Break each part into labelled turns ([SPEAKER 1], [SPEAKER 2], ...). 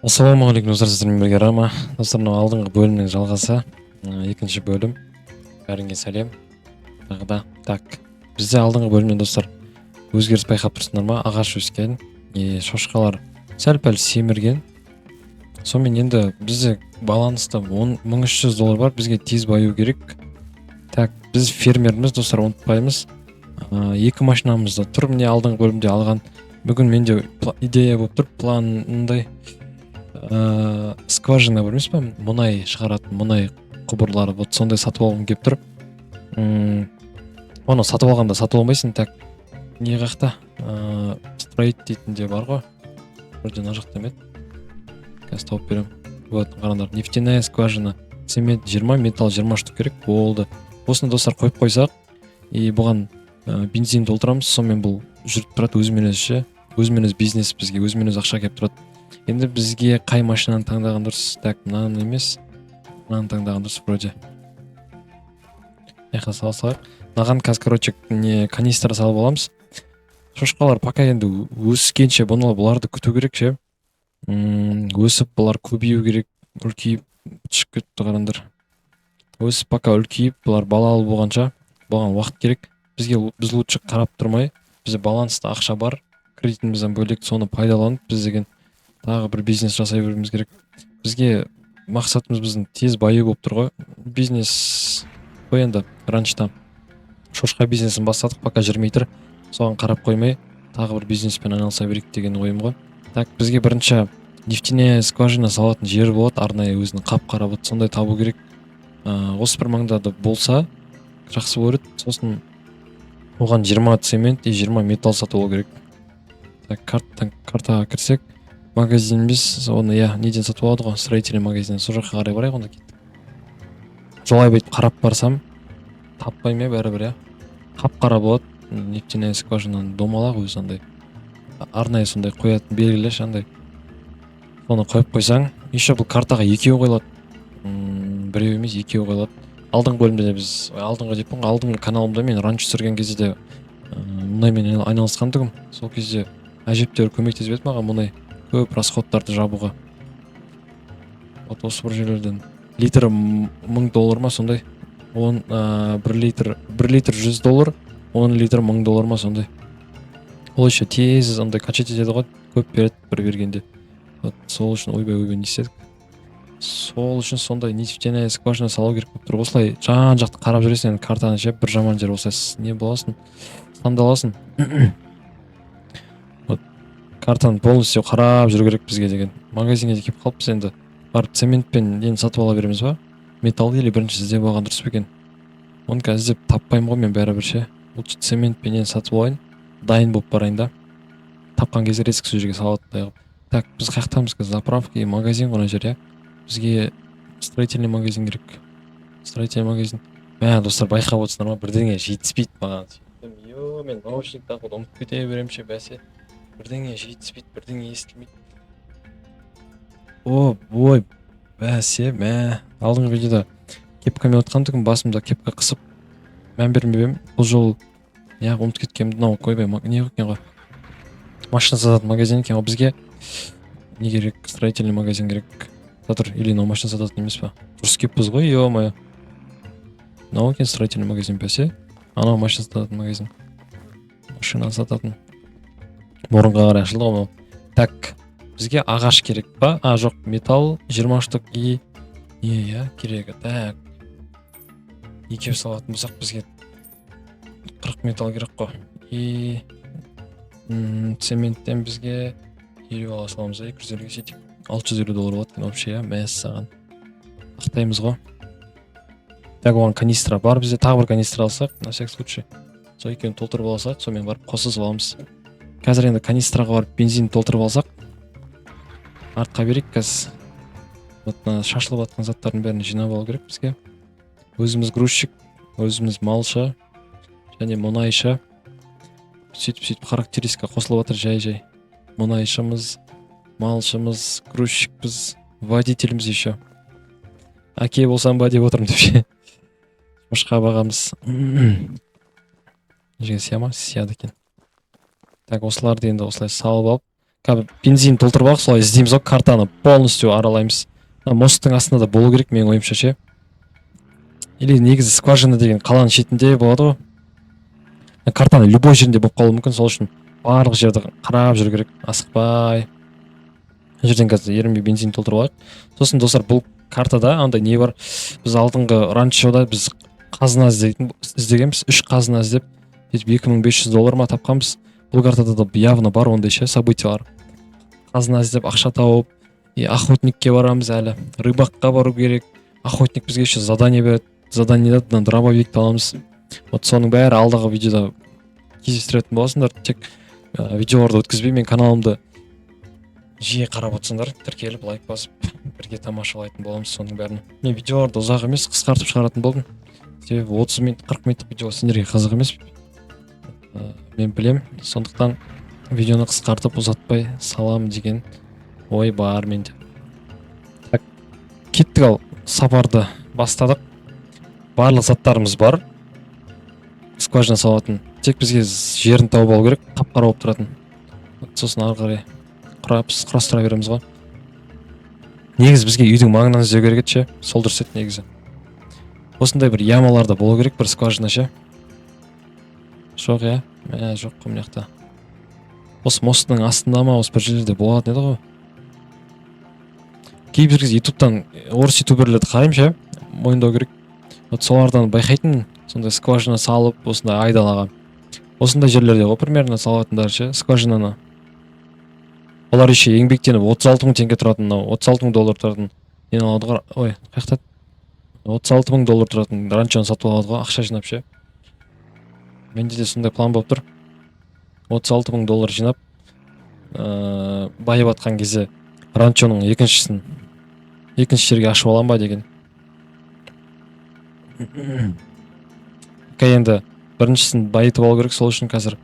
[SPEAKER 1] Ассалаумағалейкум, достар! Сіздермен бірге Рама. Достар, мынау алдыңғы бөлімнің жалғасы, екінші бөлім. Бәріңе сәлем тағы да. Так, бізде алдыңғы бөлімнен, достар, өзгеріс байқап тұрсыңдар ма? Ағаш өскен и шошқалар сәл пәл семірген. Сонымен, енді бізде баланста 1300 доллар бар, бізге тез баю керек. Так, біз фермерміз, достар, ұмытпаймыз. Екі машинамыз да тұр, міне, алдыңғы бөлімде алған. Бүгін менде идея болып тұр, план мындай: скважина бар емес па, мұнай шығаратын мұнай құбырлары, вот сондай сатып алғым келіп тұр. Оны сатып алғанда сатып алмайсың. Так, не қақта, строить дейтін де бар ғой вроде, мына жақта ма еді? Қазір тауып беремін. Вот, қараңдар, нефтяная скважина, цемент 20, металл 20 штук керек болды. Осыны, достар, қойып қойсақ и бұған бензин толтырамыз, сонымен бұл жүріп тұрады өзімен өзі ше, өзімен өзі бизнес, бізге өзімен өзі ақша келіп тұрады. Енді бізге қай машинаны таңдаған дұрыс? Так, мынаны емес, мынаны таңдаған дұрыс вроде. Мына жаққа сала салайық мынаған. Қазір, короче, не, канистра салып аламыз. Шошқалар пока енді өскенше бұны, бұларды күту керек ше. Өсіп, бұлар көбею керек, үлкейіп шығып кетті, қараңдар. Өсіп, пока үлкейіп, бұлар балалы болғанша, бұған уақыт керек бізге. Біз лучше қарап тұрмай, бізде баланста ақша бар кредитімізден бөлек, соны пайдаланып, біз деген тағы бір бизнес жасай беруіміз керек. Бізге мақсатымыз біздің тез баю болып тұр ғой, бизнес қой. Енді раньше шошқа бизнесін бастадық, пока жүрмей тұр. Соған қарап қоймай, тағы бір бизнеспен айналыса берейік деген ойым ғой. Так, бізге бірінші нефтяная скважина салатын жер болады арнайы, өзінің қап қара, вот сондай табу керек. Осы бір маңда да болса, жақсы болар еді. Сосын оған 20 цемент и 20 металл сатып алу керек. Так, картаға кірсек, магазин емес, оны, иә, неден сатып алады ғой, строительный магазин. Сол жаққа қарай барайық онда, кеттік. Жолай бүйтіп қарап барсам, таппаймын, иә, бәрібір, иә. Қап қара болады нефтяная скважинаның, домалақ өзі андай арнайы сондай қоятын белгілер ше андай, соны қойып қойсаң. Еще бұл картаға екеу қойылады, біреу емес, екеу қойылады. Алдыңғы бөлімде де біз, ой, алдыңғы деппін ғой, алдыңғы каналымда мен раньше түсірген кезде де мұнаймен айналысқан тұғым. Сол кезде әжептәуір көмектесіп еді маған мұнай көп расходтарды жабуға. Вот осы бір жерлерден литрі 1000 доллар ма, сондай. Он 1 литр, 1 литр 100 доллар, 10 литр 1000 доллар ма, сондай. Ол еще тез андай качать етеді ғой, көп береді бір бергенде. Вот сол үшін, ойбай, ойбай, не істедік? Сол үшін сондай нефтяная скважина салу керек болып тұр. Осылай жан жақты қарап жүресің енді картаны ше. Бір жаман жері, осылай не боласың, сандаласың. Вот картаны полностью қарап жүру керек бізге деген. Магазинге де келіп қалыппыз. Енді барып цемент пен нені сатып ала береміз ба, металлды, или бірінші іздеп алған дұрыс па екен? Оны қазір іздеп таппаймын ғой мен бәрібір ше. Лучше цемент пен нені сатып алайын, дайын болып барайын да, тапқан кезде резко сол жерге салатындай қылып. Так, біз қай жақтамыз қазір? Заправка и магазин ғой мына жер, иә. Бізге строительный магазин керек, строительный магазин. Мә, достар, байқап отырсыңдар ма, бірдеңе жетіспейді маған. Сөйттім, е, мен наушник тағуды ұмытып кете беремін ше. Бәсе, бірдеңе жетіспейді, бірдеңе естілмейді. О, ой, бәсе, мә, алдыңғы видеода кепкамен отқан тұғым, басымда кепка қысып, мән бермеп едім. Бұл жолы неғып ұмытып кеткенімді. Мынау, ойбай, не екен ғой, машина сататын магазин екен ғой. Бізге не керек? Строительный магазин керек тұр или мынау машина сататын емес па? Дұрыс келіппіз ғой, е мое. Мынау екен строительный магазин, бәсе, анау машина сататын магазин, машина сататын мұрынға қарай ашылды ғой мынау. Так, бізге ағаш керек па? А, жоқ, металл 20 штук и не, иә, керегі. Так, екеу салатын болсақ, бізге 40 металл керек қой. И цементтен бізге 50 ала саламыз да, 250-ге сөйтіп 650 доллар болады екен вообще, иә. Мәссаған, ақтаймыз ғой. Так, оған канистра бар бізде, тағы бір канистра алсақ, на всякий случай, сол екеуін толтырып алсақ, сонымен барып қосып аламыз. Қазір енді канистраға барып бензин толтырып алсақ, артқа берейік. Қазір вот мына шашылып жатқан заттардың бәрін жинап алу керек бізге. Өзіміз грузчик, өзіміз малшы және мұнайшы. Сөйтіп сөйтіп характеристика қосылып жатыр жай жай. Мұнайшымыз, малшымыз, грузчикпіз, водительміз еще. Әке болсам ба деп отырмын деп ше. Шошқа бағамыз. Мына жерге сия ма? Сияды екен. Так, осыларды енді осылай салып алып, Қазір бензин толтырып алайық, солай іздейміз ғой, картаны полностью аралаймыз. Мына мосттың астында да болу керек менің ойымша ше. Или негізі скважина деген қаланың шетінде болады ғой. Мына картаның любой жерінде болып қалуы мүмкін, сол үшін барлық жерді қарап жүру керек, асықпай. Мына жерден қазір ерінбей бензин толтырып алайық. Сосын, достар, бұл картада андай не бар? Біз алдыңғы ранчода біз қазына іздегенбіз, үш қазына іздеп, сөйтіп 2500 доллар ма тапқанбыз. Бұл картада да явно бар ондай ше событиялар. Қазына іздеп, ақша тауып, и охотникке барамыз әлі. Рыбакқа бару керек. Охотник бізге еще задание береді. Заданиеда мына дробовикті аламыз. Вот соның бәрі алдағы видеода кездестіретін боласыңдар. Тек видеоларды өткізбей, мен каналымды жиі қарап отырсаңдар, тіркеліп, лайк басып, бірге тамашалайтын боламыз соның бәрін. Мен видеоларды ұзақ емес, қысқартып шығаратын болдым. Себебі 30 минут, 40 минуттық видео сендерге қызық емес. Мен білем, сондықтан видеоны қысқартып, ұзатпай салам деген ой бар менде. Так, кеттік ал, сапарды бастадық. Барлық заттарымыз бар. Скважина салатын. Тек бізге жерін тауып алу керек, қап-қара болып тұратын. Вот сосын ары қарай құрастыра береміз ғой. Негізі бізге үйдің маңынан іздеу керек еді ше, сол дұрыс еді негізі. Осындай бір ямаларда болу керек бір скважина ше. Жоқ, иә? Мә, жоқ қой мына жақта. Осы мосттың астында ма, осы бір жерлерде болатын еді ғой. Кейбір кезде ютубтан орыс ютуберлерді қараймын ше, мойындау керек. Вот солардан байқайтынмын, сондай скважина салып, осындай айдалаға. Осындай жерлерде ғой примерно салатындар ше скважинаны. Олар еще еңбектеніп 36 мың теңге тұратын, мынау 36 мың доллар тұратын нені алады ғой, ой, қай жақта? 36 мың доллар тұратын ранчоны сатып алады ғой, ақша жинап ше. Менде де сондай план болып тұр. 36 мың доллар жинап, байып атқан кезде ранчоның екіншісін екінші жерге ашып аламын ба деген. Пока енді біріншісін байытып алу керек, сол үшін қазір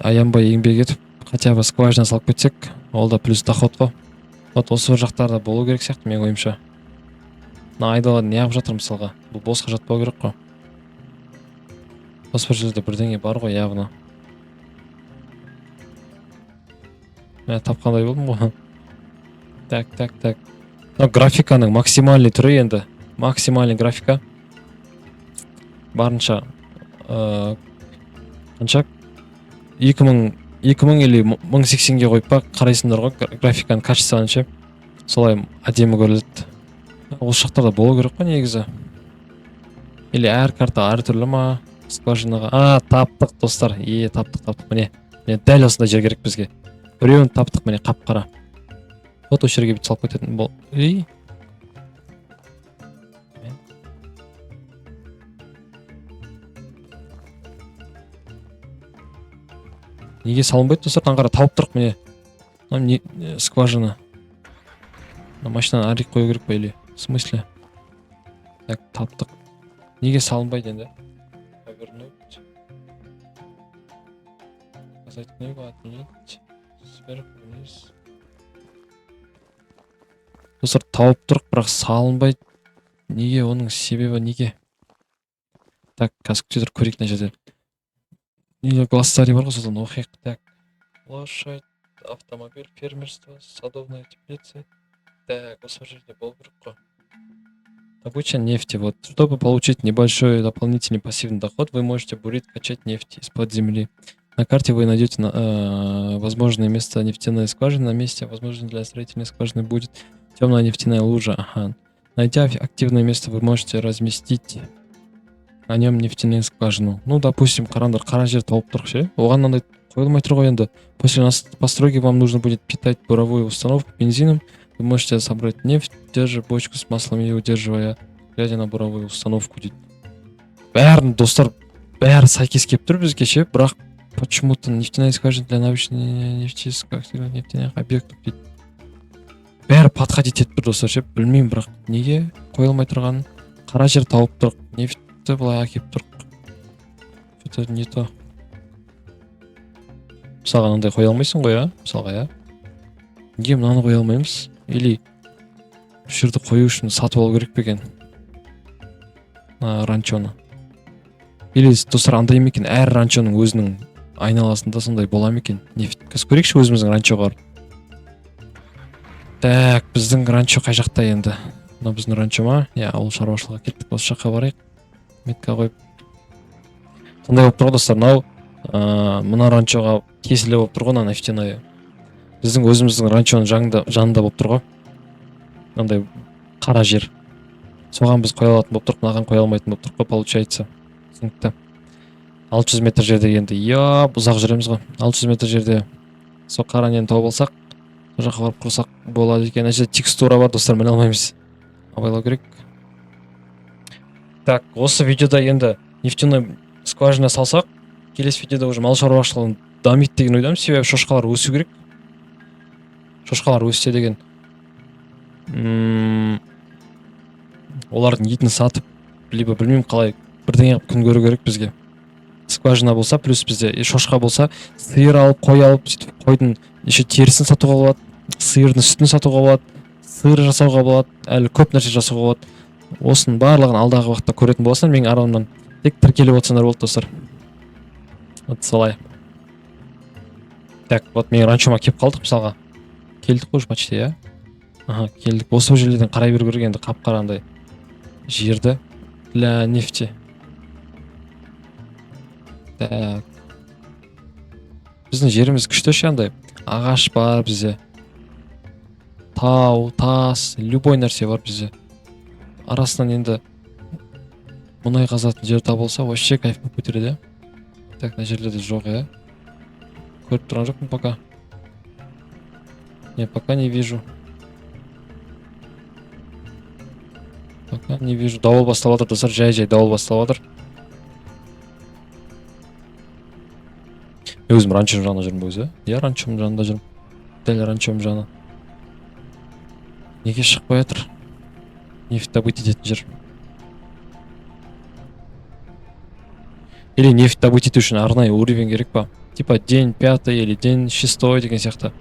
[SPEAKER 1] аянбай еңбек етіп, хотя бы скважина салып кетсек, ол да плюс доход қой. Вот осы бір жақтарда болу керек сияқты менің ойымша. Мына айдалада неғып жатыр мысалға? Бұл босқа жатпау керек қой. Осы бір жерде бірдеңе бар ғой явно. Мә, тапқандай болдым ғой. Так, так, так. Мынау графиканың максимальный түрі енді. Максимальный графика. Барынша қанша? 2000, 2000 или 1080-ге қойып па қарайсыңдар ғой графиканың качествоны ше. Солай әдемі көрінеді. Осы жақтарда болу керек қой негізі. Или әр карта әртүрлі ма скважинаға? А, таптық, достар. Е, таптық, таптық. Міне. Міне, дәл осындай жер керек бізге. Біреуін таптық, міне, қап-қара. Вот осы жерге бүйтіп салып кететін бол. Ей. Неге салынбайды, достар? Мынаны қара, тауып тұрық, міне. Мынау не, скважина. Мына машинаны әрірек қою керек па или? В смысле? Так, таптық. Неге салынбайды енді? Повернуть. Показать книгу, отменить. Сверху вниз. Достар, тауып тұрық, бірақ салынбайды. Неге, оның себебі неге? Так, қазір күте тұр, көрейік мына жерде. Не глоссарий бар ғой, содан оқиық. Так. Лошадь, автомобиль, фермерство, садовная теплица. Так, осы бір жерде болу керек қой. Добыча нефти. Вот, чтобы получить небольшой дополнительный пассивный доход, вы можете бурить, качать нефть из-под земли. На карте вы найдете возможное место нефтяной скважины. На месте, возможно, для строительной скважины будет темная нефтяная лужа. Ага. Найдя активное место, вы можете разместить на нем нефтяную скважину. Ну, допустим, қараңдар, қара жер тауып тұрық ше. Оған мынандай қойылмай тұр ғой енді. После постройки вам нужно будет питать буровую установку бензином. Вы можете собрать нефть, держа бочку с маслом и удерживая, глядя на буровую установку дейді. Бәрін, достар, бәрі сәйкес келіп тұр бізге ше, бірақ почему-то нефтяная скважина для научной нефти нефтяных объектов дейді. Бәрі подходить етіп тұр, достар ше, білмеймін, бірақ неге қойылмай тұрғанын. Қара жер тауып тұрық, нефтті былай әкеліп тұрық. Что-то не то. Мысалға, мынандай қоя алмайсың ғой, иә? Мысалға, иә? Неге мынаны қоя алмаймыз? Или осы жерді қою үшін сатып алу керек пе екен? Мына ранчоны. Или, достар, андай ма екен, әр ранчоның өзінің Айналасында сондай бола ма екен нефть? Қазір көрейікші өзіміздің ранчоға барып. Так, біздің ранчо қай жақта енді? Мынау біздің ранчо ма? Иә, ауыл шаруашылығы. Кеттік, осы жаққа барайық, метка қойып. Сондай болып тұр ғой, достар, мынау мына ранчоға тиесілі болып тұр ғой. Мына нефтяной біздің өзіміздің ранчоның жанында болып тұр ғой. Мынандай қара жер, соған біз қоя алатын болып тұрық, мынаған қоя алмайтын болып тұрық қой, получается. Түсінікті. 600 метр жерде енді, еп, ұзақ жүреміз ғой. 600 метр жерде сол қара нені тауып алсақ, сол жаққа барып құрсақ болады екен. Ана жерде текстура бар, достар, міне алмаймыз, абайлау керек. Так, осы видеода енді нефтяной скважина салсақ, келесі видеода уже мал шаруашылығы дамиды деген ойдамын, себебі шошқалар өсу керек. Шошқалар өссе деген, олардың етін сатып, либо білмеймін қалай, бірдеңе қылып күн көру керек бізге. Скважина болса, плюс бізде и шошқа болса, сиыр алып, қой алып, сөйтіп қойдың еще терісін сатуға болады, сиырдың сүтін сатуға болады, сыр жасауға болады, әлі көп нәрсе жасауға болады. Осының барлығын алдағы уақытта көретін боласыңдар менің арнамнан. Тек тіркеліп отырсаңдар болды, достар. Вот солай. Так, вот менің ранчома келіп қалдық, мысалға. Келдік қой уже почти, иә. Аха, келдік. Осы жерлерден қарай беру керек енді, қап қарандай жерді для нефти. Так, біздің жеріміз күшті ше, андай ағаш бар бізде, тау, тас, любой нәрсе бар бізде. Арасынан енді мұнай қазатын жер табылса, вообще кайф болып кетер еді, иә. Так, мына жерлерде жоқ, иә, көріп тұрған жоқпын пока. Не, пока не вижу, пока не вижу. Дауыл басталып жатыр, достар, жай жай дауыл басталып жатыр. Мен өзім ранчоның жанында жүрмін ба өзі? Иә, ранчоның жанында жүрмін, дәл ранчоның жаны. Неге шықпай жатыр нефть добыть ететін жер? Или нефть добыть ету үшін арнайы уровень керек па, типа день пятый или день шестой деген сияқты?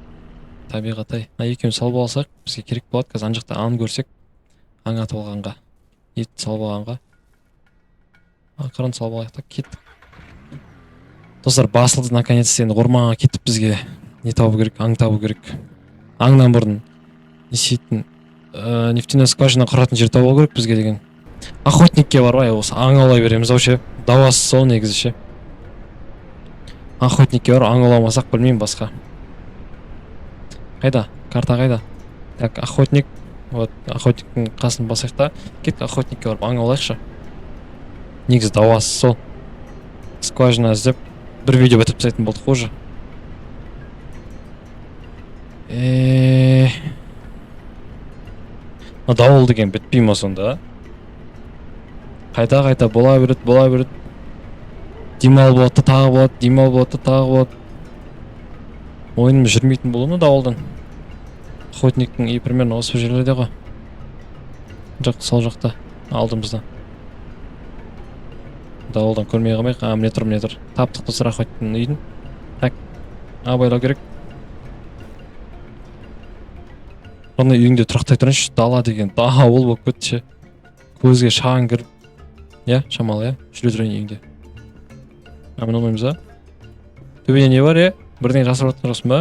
[SPEAKER 1] Табиғат ай, мына екеуін салып алсақ, бізге керек болады қазір. Ана жақта аң көрсек, аң атып алғанға, ет салып алғанға, ақырын салып алайық та, кеттік, достар. Басылды наконец. Енді орманға кетіп, бізге не табу керек? Аң табу керек. Аңнан бұрын не істейтін, нефтяной скважина құратын жер табу керек бізге деген. Охотникке бармай, осы аң аулай береміз ау ше. Дауасы сол негізі ше. Охотникке барып аң ауламасақ, білмеймін басқа. Қайда карта, қайда? Так, охотник, вот охотниктің қасын басайық та, кеттік, охотникке барып аң аулайықшы. Негізі дауасы сол. Скважина іздеп бір видео бітіріп тастайтын болдық қой уже. Мына дауыл деген бітпей ма сонда? Қайта қайта бола береді, бола береді. Демал болады да, тағы болады, демал болады да, тағы болады. Ойынымыз жүрмейтін болды ма дауылдан? Охотниктің үйі примерно осы жерлерде ғой. Жоқ, сол жақта, алдымызда. Дауылдан көрмей қалмайық. А, міне тұр, міне тұр. Таптық, достар, охотниктің үйін. Так, абайлау керек. Ана үйіңде тұрақтай тұрайыншы. Дала деген дауыл болып кетті ше, көзге шаң кіріп, иә, шамалы, иә. Жүре тұрайын үйіңде. А, міне алмаймыз ба? Төбеде не бар, е? Бірдеңе жасырып жатқан жоқсың ба?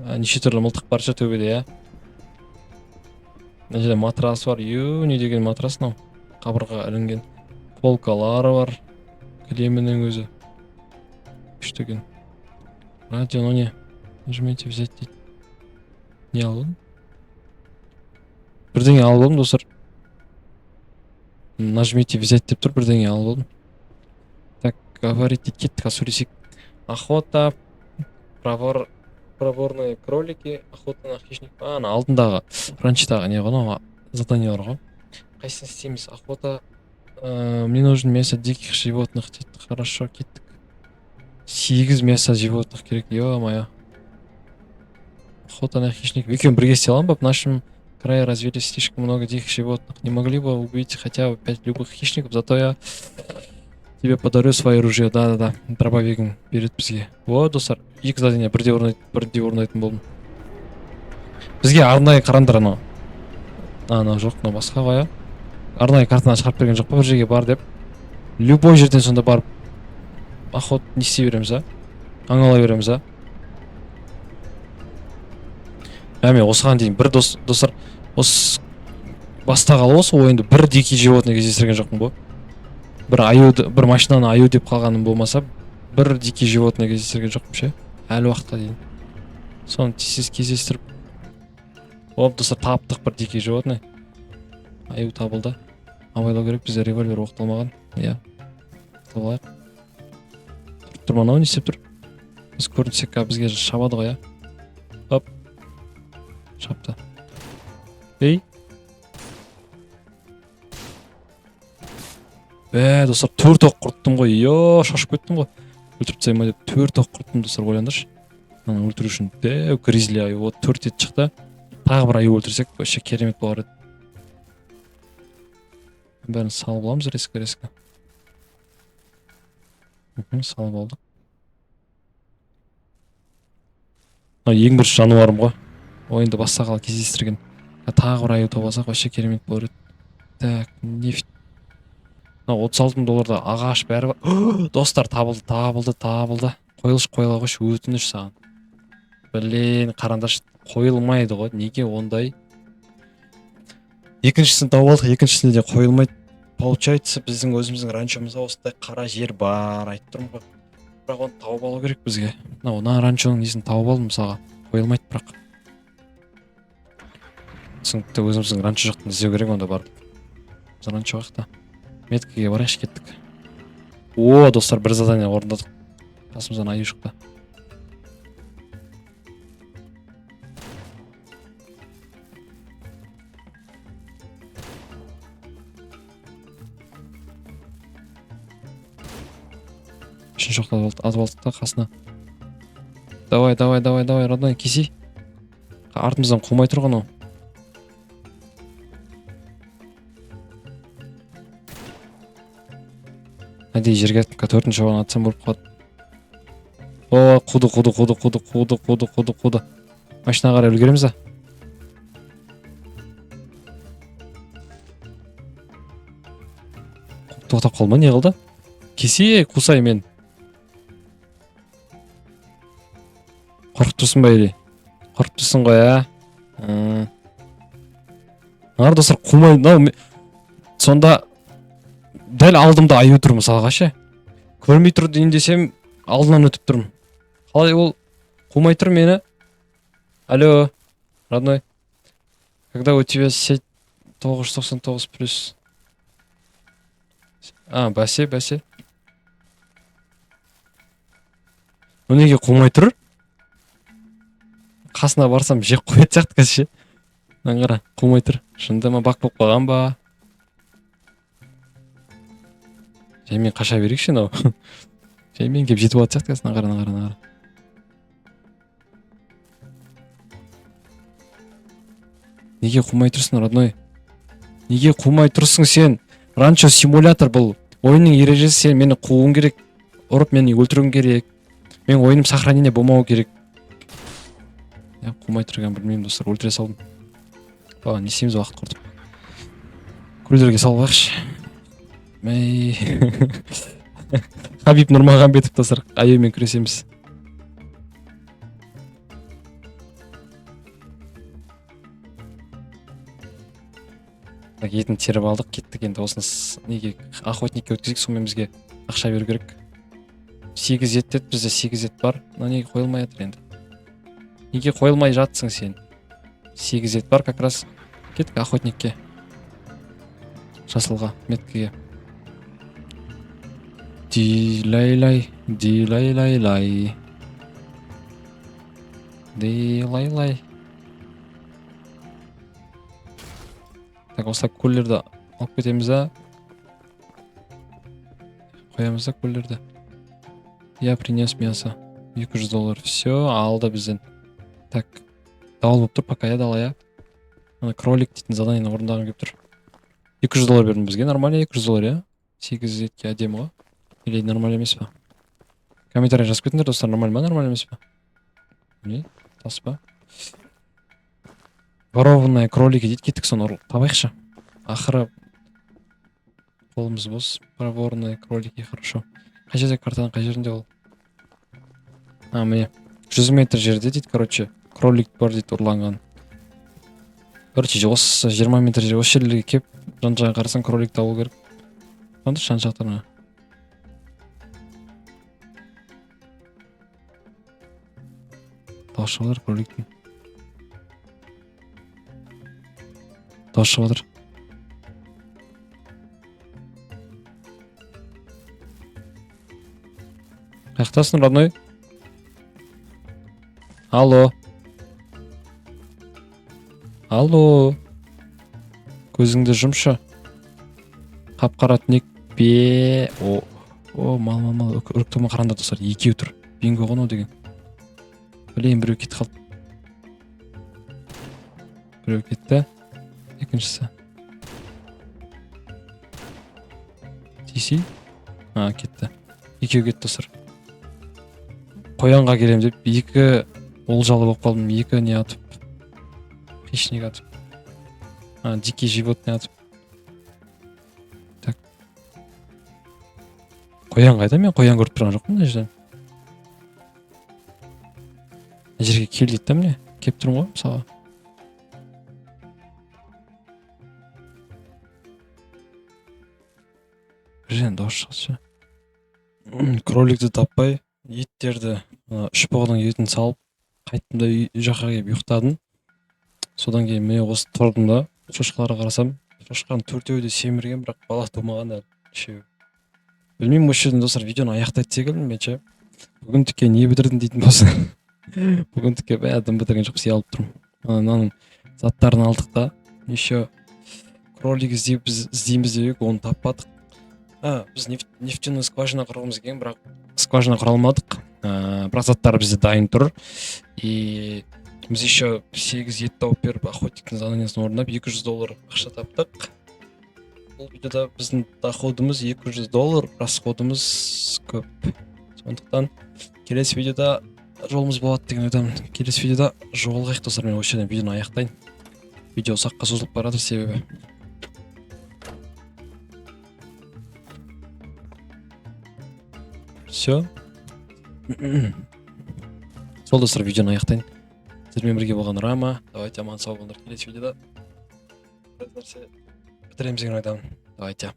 [SPEAKER 1] А, неше түрлі мылтық бар ше төбеде, иә. Мына жерде матрас бар. Ю, не деген матрас мынау? Қабырғаға ілінген полкалары бар, кілемінің өзі күшті екен. Радио не? Нажмите взять дейді. Не алып алдым? Бірдеңе алып алдым, достар. Нажмите взять деп тұр, бірдеңе алып алдым. Так, говорить дейді. Кеттік, ал сөйлесейік. Охота, проворные кролики, охота на хищник. А, ана алдындағы ранчодағы не ғой, анау задание бар ғой. Қайсысын істейміз? Охота. Мне нужен мясо диких животных дейді. Хорошо, кеттік. Сегіз мясо животных керек, ё мое. Охота на хищников. Екеуін бірге істей аламын ба? В нашем крае развелись слишком много диких животных. Не могли бы убить хотя бы пять любых хищников? Зато я тебе подарю свое ружье. Да, да, да. Дробовигін береді бізге. О, достар, екі задание бірдей орындайды, бірдей орындайтын болдым. Бізге арнайы, қараңдар, анау. Анау жоқ, мынау басқа ғой, иә. Арнайы картаны шығарып берген жоқ па бір жерге бар деп? Любой жерден сонда барып Охот не істей береміз, а? Аң ала береміз, а? Мә, мен осыған дейін бір достар, осы бастағалы осы ойынды бір дикий животный кездестірген жоқпын ғой. Бір аюды, бір машинаны аю деп қалғаным болмаса, бір дикий животный кездестірген жоқпын ше. Әлі уақытқа дейін. Соны тез кездестіріп. Оп, достар, таптық бір дикий животный. Аю табылды. Абайлау керек, бізде револьвер оқталмаған. Иә. Ұстап алайық. Тұрып тұр ма анау, не істеп тұр? Біз көрінсек, бізге шабады ғой, иә? Оп. Шапты. Ей. Бә, достар, төрт оқ құрттым ғой. Йо, шошып кеттім ғой. Өлтіріп тастай ма деп төрт оқ құрттым, достар, ойлаңдаршы. Мынаны өлтіру үшін дәу гризли аю. Вот төрт ет шықты. Тағы бір аю өлтірсек, вообще керемет болар еді. Бәрін салып аламыз резко резко. Салып алдық. Мынау ең бірінші жануарым ғой. Ойынды бастағалы кездестірген. Тағы бір аю тауып алсақ, вообще керемет болар еді. Так, нефть. Мынау 36 мың долларда ағаш бәрі бар. Достар, табылды, табылды, табылды. Қойылшы, қойыла қойшы, өтініш саған. Блин, қараңдаршы, қойылмайды ғой. Неге ондай? Екіншісін тауып алдық, екіншісінде де қойылмайды. Получается, біздің өзіміздің ранчомызда осындай қара жер бар, айтып тұрмын ғой. Бірақ оны тауып алу керек бізге. Мынау мына ранчоның несін тауып алдым мысалға. Қойылмайды бірақ. Түсінікті, өзіміздің ранчо жақтан іздеу керек онда барып. Біз ранчо жақта. Меткаге барайықшы, кеттік. О, достар, бір задание орындадық. Қасымыздан аю шықты. Үшінші оқты атып алдық та қасына. Давай, давай, давай, давай, родной, кесей. Артымыздан қумай тұрған ол. Әдейі жерге аттым, төртінші оғын атсам болып қалады. О, қуды, қуды, қуды, қуды, қуды, қуды, қуды, қуды. Машинаға қарай үлгереміз а? Тоқтап қалма, не қылды? Кесе, қусай мен. Қорқып тұрсың ба или? Қорқып тұрсың ғой, а? Мыналар, достар, қумай, мынау сонда дәл алдымда аю тұр мысалға ше. Көрмей тұр дейін десем, алдынан өтіп тұрмын. Қалай ол қумай тұр мені? Алло, родной. Когда у тебя сеть 999 плюс. А, бәсе, бәсе. Ну неге қумай тұр? Қасына барсам жеп қоятын сияқты қазір ше. Мынаны қара, қумай тұр. Шынында ма, бақ болып қалған ба? Жаймен қаша берейікші мынау. Жаймен келіп жетіп алатын сияқты қазір. Мына қара, мына қара, мына қара. Неге қумай тұрсың, родной? Неге қумай тұрсың сен? Ранчо симулятор бұл. Ойынның ережесі, сен мені қууың керек. Ұрып мені өлтіруің керек. Менің ойыным сохранение болмау керек. Я қумай тұрған білмеймін, достар, өлтіре салдым. Баға не істейміз, уақыт құртып. Көлдерге салып алайықшы. Мәй. Хабиб Нұрмағамбетов, достар, аюмен күресеміз. Так, етін теріп алдық, кеттік енді осыны неге охотникке өткізейік, сонымен бізге ақша беру керек. 8 ет деді, бізде 8 ет бар. Мына неге қойылмай жатыр енді? Неге қойылмай жатсың сен? 8 ет бар как раз. Кеттік охотникке. Жасылға, меткіге. Дилай-лай, дилай-лай-лай. Дилай-лай. Так, осылай көлдерді алып кетеміз да. Қоямыз да көлдерді. Я принес мясо. 200 доллар. Все, алды бізден. Так, дауыл болып тұр пока, я дала, я. Ана кролик дейтін заданиені орындағым келіп тұр. 200 доллар бердім бізге, нормально 200 доллар, иә? 8 етке әдемі ғой. Или нормально емес па? Комментарий жазып кетіңдер, достар, нормально ма, нормально емес па? Не? Тас па? Ворованные кролики дейді, кеттік соны табайықшы. Ақыры қолымыз бос. Проворные кролики, хорошо. Қай жерде, картаның қай жерінде ол? А, міне, 100 метр жерде дейді. Короче, кролик бар дейді ұрланған. Короче, осы 20 метр жер, осы жерлерге келіп, жан жағына қарасаң, кролик табу керек. Сонда жан жақтарына дауыс шығып жатыр, кроликтің дауыс шығып жатыр. Қаяқтасың, родной? Алло, алло, көзіңді жұмшы, қап қара түнек пе? О, о, мал, мал, мал, үріп тұрма. Қараңдар, достар, екеу тұр. Бинго ғой мынау деген. Блин, біреу кетіп қалды, біреу кетті, екіншісі тиси. А, кетті, екеуі кетті, достар. Қоянға келемін деп екі олжалы болып қалдым. Екі не атып, хищник атып, а, дикий животный атып. Так, қоян қайда? Мен қоян көріп тұрған жоқпын мына жерден. Мына жерге кел дейді да, міне, келіп тұрмын ғой мысалға. Бір жерден дауыс шығады ше. Кроликті таппай, еттерді, ана үш бұғының етін салып қайттым да, үй жаққа келіп ұйықтадым. Содан кейін міне осы тұрдым да, шошқаларға қарасам, шошқаның төртеуі де семірген, бірақ бала тумаған әлі үшеуі. Білмеймін, осы жерден, достар, видеоны аяқтайды секілдімін мен ше. Бүгіндікке не бітірдің дейтін болса, бүгіндікке бә, дым бітірген жоқпыз, ұялып тұрмын. Мынаның заттарын алдық та, еще кролик іздеп, біз іздейміз деп едік, оны таппадық. А, біз нефтяной скважина құрғымыз келген, бірақ скважина құра алмадық. Бірақ заттар бізде дайын тұр. И біз еще сегіз ет тауып беріп, охотниктің заданиесін орындап, 200 доллар ақша таптық. Бұл видеода біздің доходымыз 200 доллар, расходымыз көп. Сондықтан келесі видеода жолымыз болады деген ойдамын. Келесі видеода жолығайық, достар. Мен осы жерден видеоны аяқтайын, видео ұзаққа созылып бара жатыр себебі. Все, сол, достар, видеоны аяқтайын. Сіздермен бірге болған Рама. Давайте, аман сау болыңдар. Келесі видеода бір нәрсе бітіреміз деген ойдамын. Давайте.